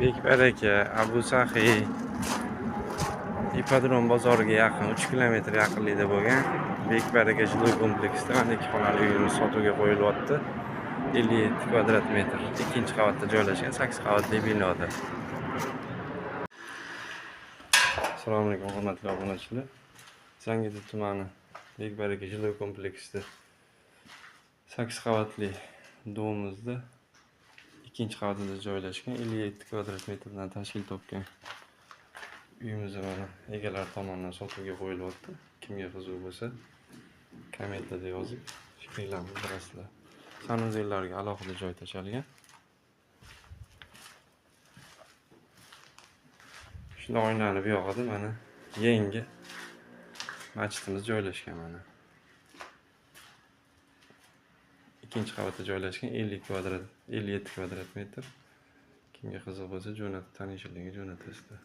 Bekbaraka, Abu Saxiy, Ipodrom bozoriga yaqin 3 kilometr yaqinlikda bo'lgan Bekbaraka жилой kompleksida mana 2 xonali uyimiz sotuvga qo'yilyapti. 57 kvadrat metr. Ikkinchi qavatda joylashgan 8 qavatli binoda. Assalomu alaykum, hurmatli obunachilar. Zangiota tumani Bekbaraka жилой kompleksida 8 qavatli domimizda ikkinchi qavatida joylashgan 57 kvadrat metrdan tashkil topgan uyimiz mana egalari tomonidan sotuvga qo'yilyapti. Kimga qiziq bo'lsa, kommentlarda yozib fikringlarni bildirasizlar. Sanuzellarga alohida joy tashalgan. Shunda oynani bu yog'ida mana yangi masjidimiz joylashgan mana. Ikkinchi qavatda joylashgan 57 kvadrat metr. Kimga qiziq bo'lsa, jo'natib, tanishlarga jo'natasizlar.